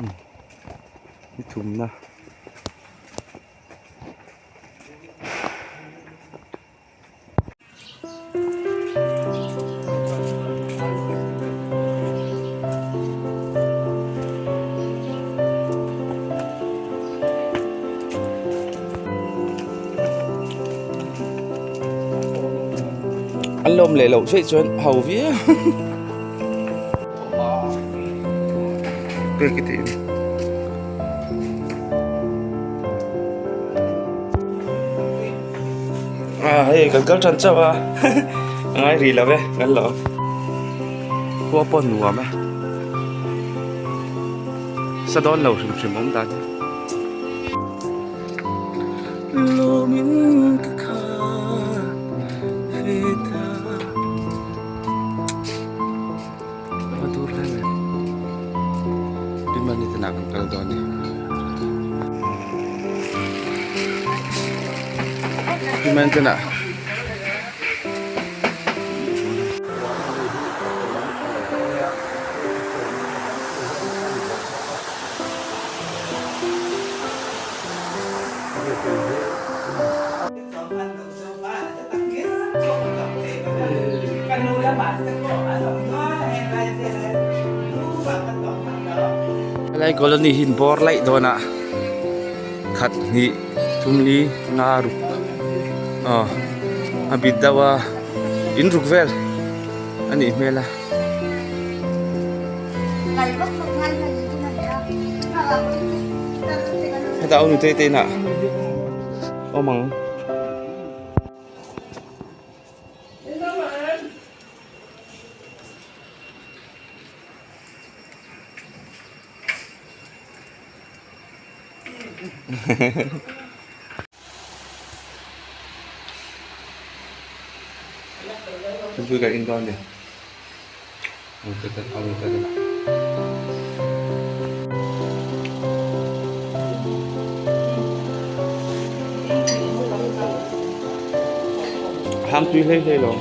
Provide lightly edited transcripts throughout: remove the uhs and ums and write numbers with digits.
Ni thumna. An lawm leh loh theih chuan ho viau. A hei kan kal tan chauh a a ngai rih lo e kan lo khua pawh nuam e sa dawn lo hrim hrim awm dan hi. A tur hle mai Pimani te nah kan kal dawn a ni Pimani te nah Helai colony hi bawr laih dawn a khat hnih thum li nga ruk aw a bit deuh a in ruk vel a nih hmel a. Heta awm te te inah awm ang. Thingpui kan in dawn a ni. Hang tui hlei hlei lo.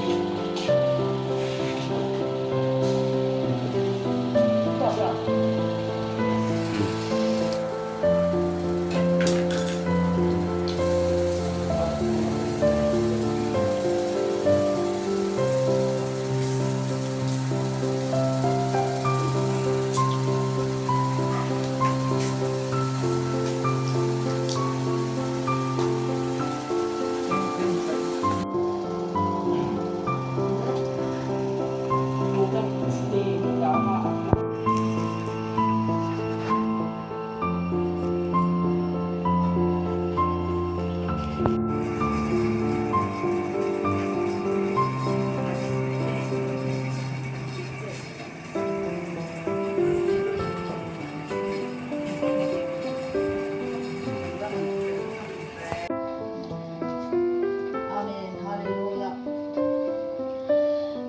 Amen Hallelujah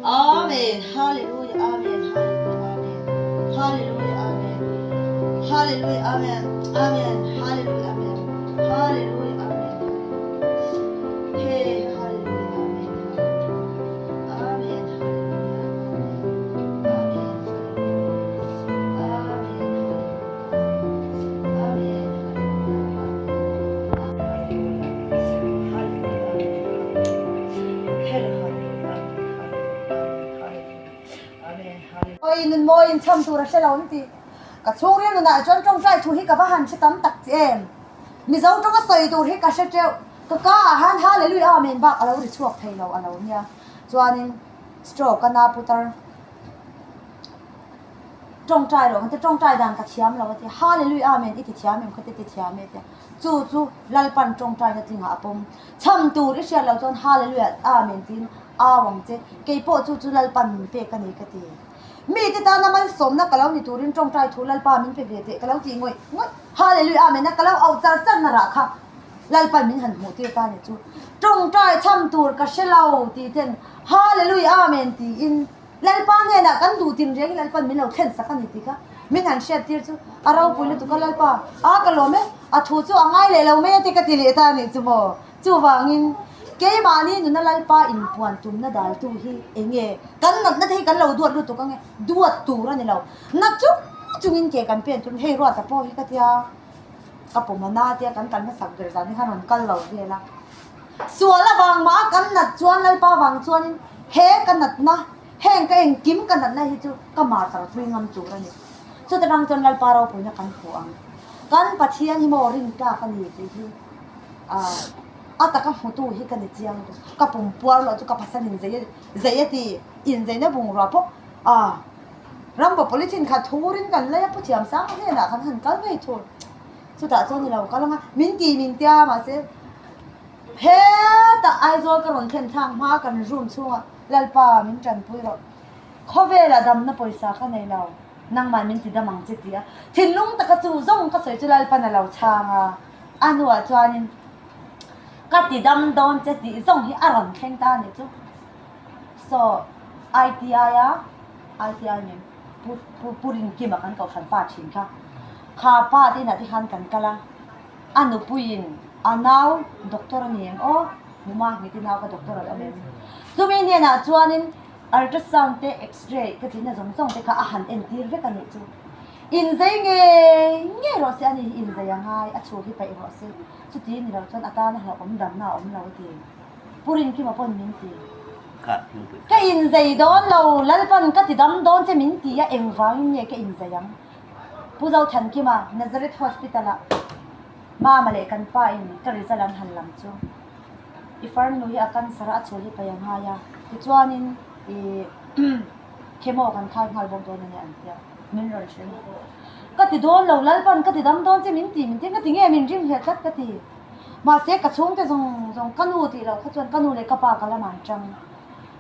Amen Hallelujah Amen Hallelujah Amen Hallelujah Amen Hallelujah Amen Amen Hallelujah Amen Hallelujah Amen Hey Hallelujah Amen Amen Hallelujah Amen Amen Amen Oi nun mawi in cham tur a hre lo an ti. Ka chhungril nunah chuan tawngtai thu hi ka va han hre tam tak che em. Mizo tawnga sawi tur hi ka hre teuh. Ka ka ah han Hallelujah Amen bak a lo ri chhuak thei lo a lo nia. Chuanin stroke a na putar. Tawngtai rawh ka ti, tawngtai dan ka thiam lo a ti. Hallelujah Amen i ti thiam em kha ti ti thiam e a ti a. Chu chu Lalpan tawngtaina tlingah a pawm. Chham tur i hriat loh chuan Hallelujah Amen tiin au ang che. Keipawh chu chu Lalpan min pek a ni ka ti. Mite tana malsawmna ka lo ni turin tawngtai thu Lalpa min pe ve teh ka lo tih ngawih ngawih. Hallelujah Amen a ka lo auh char char na rah kha Lalpan min han hmuh tir ta ni chu. Tawngtai chham tur ka hre lo tih ten Hallelujah Amen tiin Lalpa hnenah kan duh tin reng Lalpan min lo thlen sak a ni tih kha min han hriat tir chu a ropui lutuk a Lalpa a ka lawm e a thu chu a ngai leh lo mai a ti ka ti leh ta a nih chu maw chuvangin keimahni nuna Lalpa inpuan tumna daltu hi eng nge kan natna te hi kan lo duat lutuk ange duat tur a ni lo na chu. chungin ke kan pen tur hei Ruata pawh hi ka tia ka pawm a na tia kan kal hmasak ber zan hi khan rawn kal lo vel a. Sual avang mah a kan nat chuan Lalpa vang chuanin he ka natna heng ka engkim ka natna hi chu ka martar pui ngam tur a ni. Chuta tang chuan Lalpa ropuina kan hmu ang. Kan Pathian hi maw rintlak a ni tih hi ah a taka hmutu hi ka ni chiang tuk. Ka pum puar loh chu ka pasal in zei zei a ti inzeina bungrua pawh ah rambo polythene kha thurin kan lei a pu thiam sang hnenah kan han kal ngei thur. Chutah chuan i lo kal ang a, min ti min tia mahse hetah Aizawl ka rawn thlen thlak hma kan room chhungah Lalpa min tanpui rawh, khawvelah damna pawisa ka nei lo, nangmah min ti dam ang che ti a, thinlung taka chu zawng ka sawi chu Lalpan a lo chhang a, a hnuah chuanin ka ti dam dawn che tih zawng hi a rawn thleng ta a nih chu. Saw ITI a, ITI nen. Pu Pu Pu Rinkima kan kohhran pa thin kha. Kha pa te inah te khan kan kal a, a nupuiin a nau doctor a ni em aw, numa ngeti nau ka doctor a lo awm em. Chumi hnenah chuanin ultrasound te x-ray ka tihna zawng zawng te kha a han entir vek a nih chu. Inzei ngei ngei rawh se a ni hi inzei a ngai, a chhul hi paih rawh se. Chuti ni lo chuan a tana hlauhawm damna a awm lo a ti. Pu Rinkima pawn min ti. Ka inzei dawn lo, Lalpan ka ti dam dawn che min ti a, engvangin nge ka inzei ang? Pu Zothankima, Nazareth Hospital ah Mama leh kan pa in ka result an han lam chu i farnu hi a cancer a, a chhul hi pai a ngai a, tichuanin i chemo kan khai nghal bawk dawn a nia an tia, min rawn hrilh. Ka ti dawn lo, Lalpan ka ti dam dawn che min ti, min ti, ka ti nge min ringhlelh tlat ka ti. Mahse ka chhungte zawng zawng ka nu tih loh kha chuan ka nu leh ka pa ka lamah an tang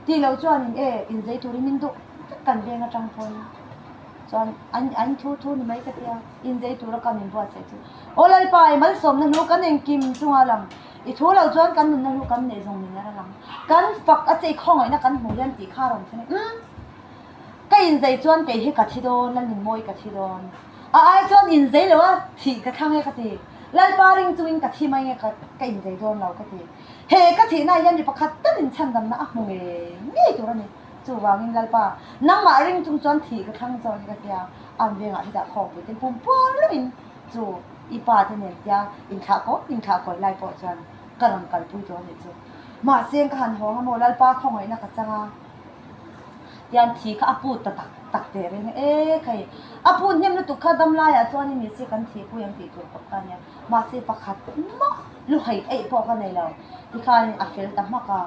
tih loh chuanin e inzei turin min duh vek kan veng atang pawn chuan an an thu thu ni mai ka tia inzei tura ka min buatsaih chu aw Lalpa i malsawmna hnu kan engkim chunga lang i thu loh chuan kan nunna hnu kan neih zawng min a lang kan fak a che i khawngaihna kan hmuh hian tih kha a rawn thleng umm ka inzei chuan kei hi ka thi dawn Lalnunmawi ka thi dawn a ai chuan inzei lo a thih ka thlang e ka ti. Lalpa ring chungin ka thi mai nge ka ka inzei dawn lo ka ti. He ka thihna hian mi pakhat tal inchhandamna a hmu ngei ngei tur a ni. Chuvangin Lalpa, nangmah ring chung chuan thih ka thlang zawk hi ka tia, an vengah hi dah khawk pui ten pum puar lovin chu i pa te nen tia inthlah kawi inthlah kawi lai pawh chuan ka rawn kalpui tur a nih chu. Mahse ka han hawng a maw Lalpa khawngaihna ka chang a. Tian thi kha a put ta tak tak teh reng e khai. A put hnem lutuk kha dam laiah chuan i nise kan thih pui ang tih tur khawp kha ania. Mahse pakhat mah lu haih eih pawh ka nei lo. Tikhanin a fel ta hmak a.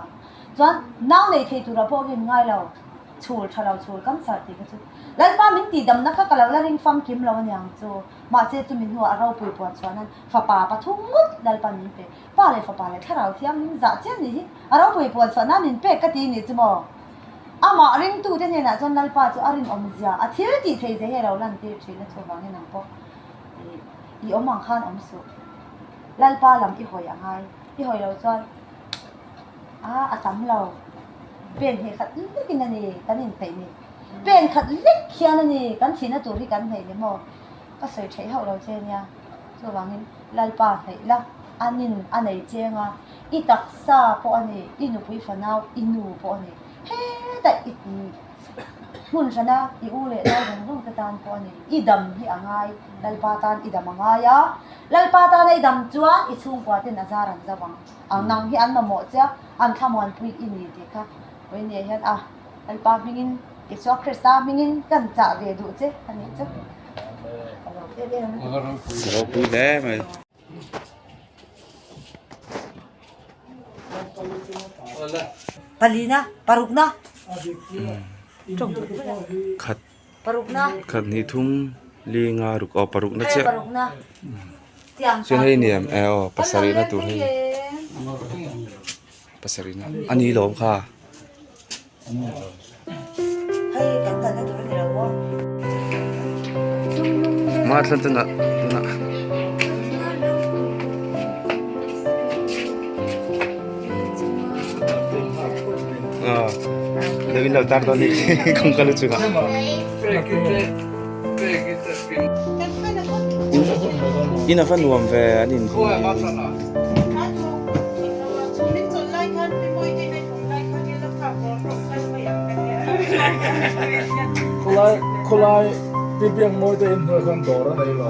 Chuan nau nei thei turah pawh rin ngai lo. Chhul tha lo chhul cancer tih kha chu Lalpa min tih damna kha ka lo la ring famkim lo aniang chu. Mahse chumi hnuah a ropui puan chhuah nan fapa pathum ngawt Lalpa min pe. Pa leh fapa leh thlarau thianghlim zah chiah nih hi a ropui puan chhuah nan min pek ka ti nih chu maw? Amah ringtute hnenah chuan Lalpa chu a rinawm zia, a thil tih thei zia hi a lo lantir thin a, chuvangin ang pawh i awm ang khan awm suh. Lalpa lam i hawi a ngai, i hawi lo chuan a a tam lo. Pen hnih khat lekin a ni kan inhneih ni. Pen khat lek hian a ni kan thihna tur hi kan hneih ni maw? Ka sawi theih hauh lo che nia. Chuvangin Lalpa hneih la, a nin a nei cheng a, i taksa pawh a ni, i nupui fanau, i nu pawh a ni, hetah i hmun hrana i u leh nau zawng zawng te tan pawh a ni, i dam hi a ngai, Lalpa tan i dam a ngai a, Lalpa tana i dam chuan i chhungkua ten a zar an zo ang, ang nang hi an mamawh che a, an thlamuanpui i ni tih kha Vawinia hian a Lalpa hmingin, Isua Krista hmingin kan chah ve duh che a nih chu. Ka lo em em a ni. Ropui hle mai. Palina, parukna. Khat. Parukna. Khat hnih thum li nga ruk aw parukna chiah. Parukna. Tiang. Chuan hei niam e aw pasarihna tur hei. Pasarihna a ni lawm kha. Hei kan kalna tur a ni lo maw? Ma thlan tunah tunah. Ah, lo in lo tar dawn ni kawngka lu chungah. In a va nuam ve an in hi. Khawlai khawlai. Pi Biakmawi te inhnuai khan dawr a nei lo.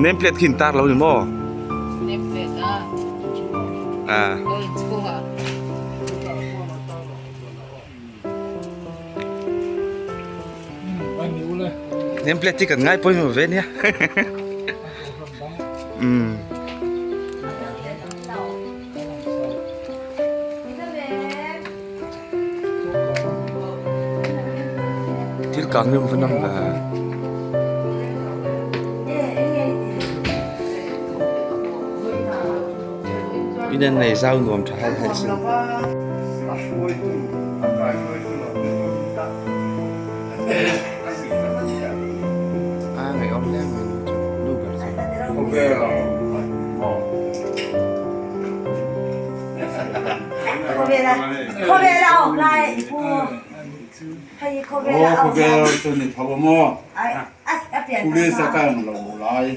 Name plate khi in tar lo ni maw? Name plate a. Ah. Name plate hi kan ngai pawimawh ve nia. Um. Thil kang hi awm ang la. In an nei zau nuam tha hai hai sin. A ngaihawm hle mai nu chu nu ber chu. Khawvela khawvela a awm lai pu hei khawvela a awm lai. Khawvel chu ni tho maw? Ai a pian Police a kan lo lai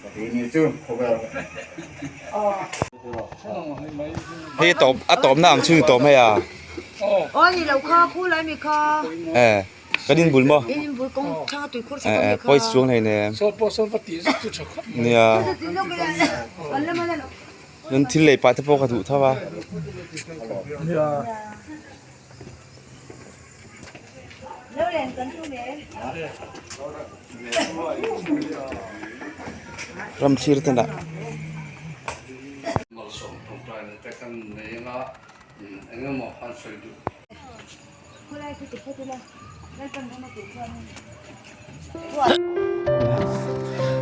ka ti ni chu khawvel. Hei tawp a tawpna ang chhung tawp mai a. Aw ni lo kha khu lai mi kha. Eh kan in bul maw? In in bul kawng thlang a tuikhur chhak a mi kha. Pawi chuang hlei nem. Saw pawh saw va tih zet chu tha khawp mai. Nia. Chuan thil lei pah te pawh ka duh tho a. Nia. Ram thlir te lah.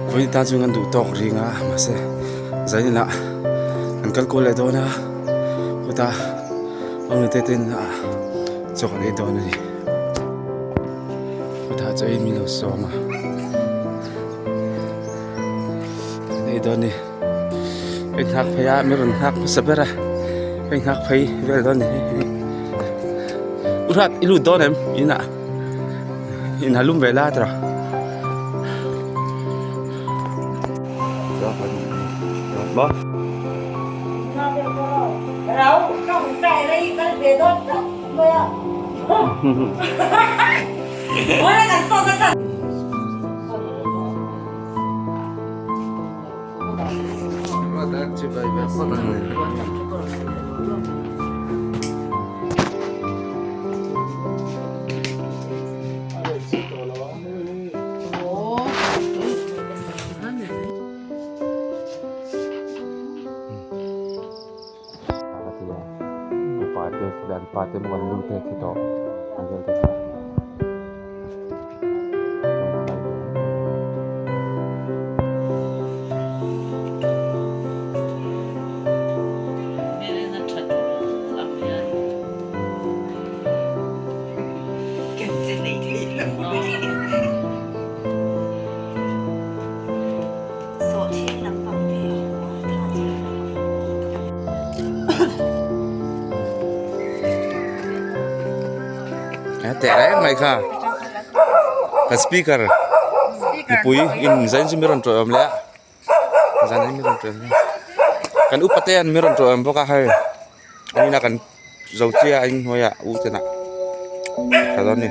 Vawiin tan chuan kan duh tawk ring a mahse zanin ah an kal kual leh dawn a kawtah awmna te ten ah chaw kan ei dawn a ni kawtah chaw ei min lo sawm a kan ei dawn a ni ka inghak phei a mi rawn nghak hmasa ber a ka inghak phei vel dawn a ni hei u hrat i lut dawn em inah in ha lum ve la tawh Teh reng mai kha ka speaker mipui in zain chu mi rawn tawih awm leh a zan in mi rawn tawih awm kan upa te an mi rawn tawih awm bawk a hei an inah kan zo chiah a inhnuaiah u te nah tha dawn a ni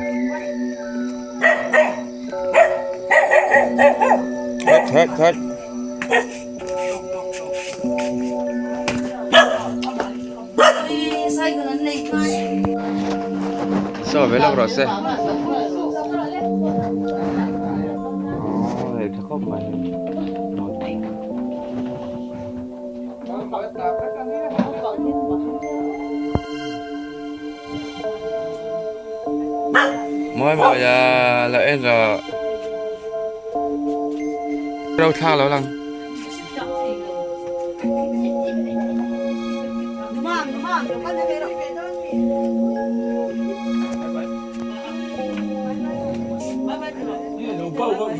that that that. Saw ve lawk rawh se. Aw hei tha khawp mai. Mawi mawi a la en rawh. Ro thla lo lang.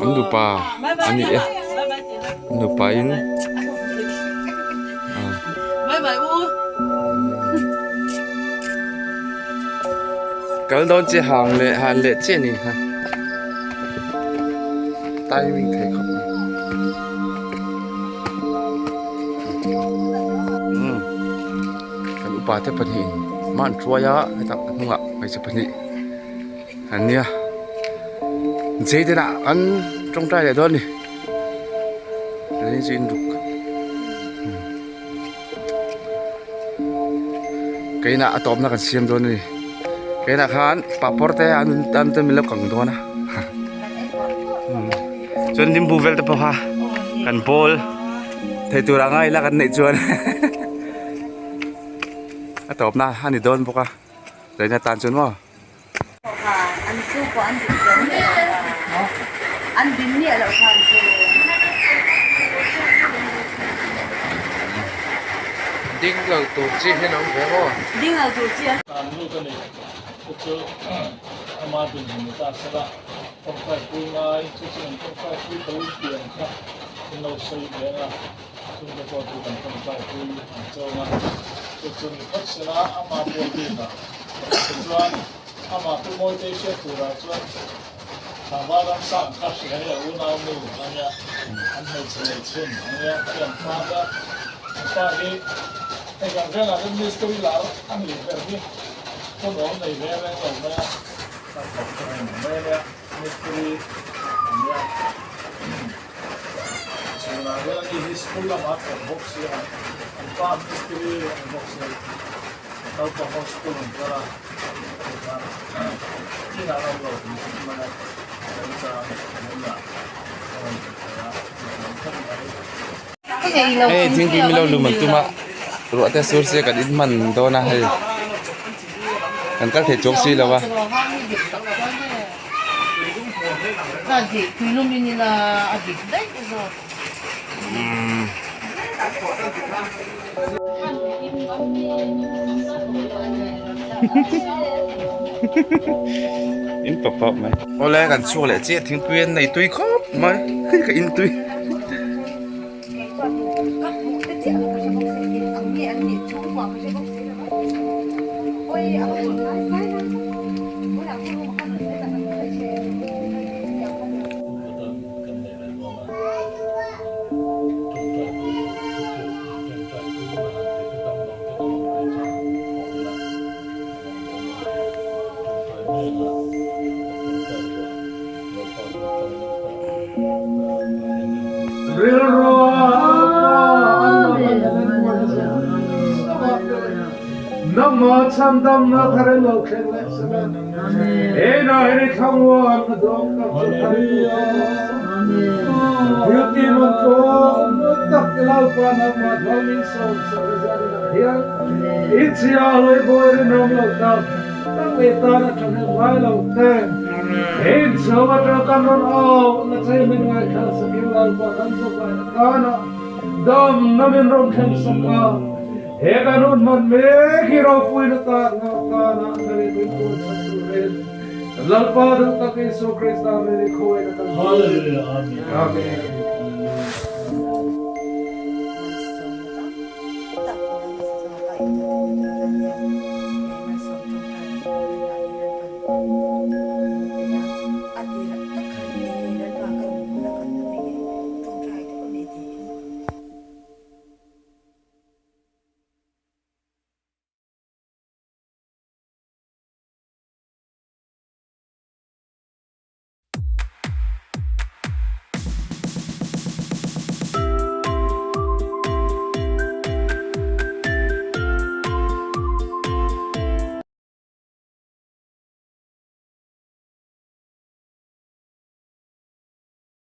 An nupa a ni e an nupa in kal dawn che hang leh han leh chiah a ni kha. Timing thei khawp mai. Umm kan upa te pahnihin hma an hruai a hetah a hnungah hmeichhe pahnih an nia Jayden-ah an tawngtai leh dawn a ni chu in ruk Keina a tawpna kan siam dawn a ni. Keinah khan papawr te an an te min lo kang dawn a. Chuan limbu vel te pawh kha kan bawl thei tur anga ila kan neih chuan a tawpna a ni dawn bawk a. Zaina tan chuan maw. Ding lo tur chi hian a awm ve maw? Tan lut a ni. Chu chu ama dinhmun ni ta sela tawngtai pui ngai chu chu an tawngtai pui to in pian kha in lo sawi ve ang a, chungte pawh chu kan tawngtai pui ang chawng a, chu chu ni phawt sela ama pual bik ah Tichuan, amah Pu Mawitei hriat turah chuan tlangval ram sang kha hria hi a unau nu a nia, an hmeichhe lei chhun a nia, hei an pa te, an pa hi hei kan vengah chuan mistiri lar a nih ber hi hun awm nei ve reng lo mai a, kan thawk ta reng mai a nia, mistiri a nia. Chhunah hian ani hi school lamah a thawk bawk si a, an pa mistiri a ni bawk si. Naupang ho school an kal a, tikhan inah an awm lo tih hriat mai a, remchang an lah a rawn ti thei a, a lawm khawp mai. Hei thingpui milo lum an tum a, ruah te sur se kan in hman dawn a hei kan kal thei chuang si lo a. In pawp pawp mai. Awle kan chhuak leh chiah thingpui an nei tui khawp mai ka in tui. Nangmah chhandamna thar in lo thleng leh sela, Ena in i thlamuan na dawng tak chu thar in lo thleng leh sela. Thilti man tlawm tak i Lalpa nangmah hmangin sawm sak i zarinah hian i chhia hlui bawi rinawm lo tak tak leh tan a thahnem ngai lo te. He inchhung atanga kan rawn auh na che min ngaithla sakin Lalpa kan zawk ai atana damna min rawn thleng sak a, he kan hun hman mek hi ropuina tan ngah atana nari min tuan sak turin Lalpa duh tak Isua Krista min i khawiin a kan hmu. Amen.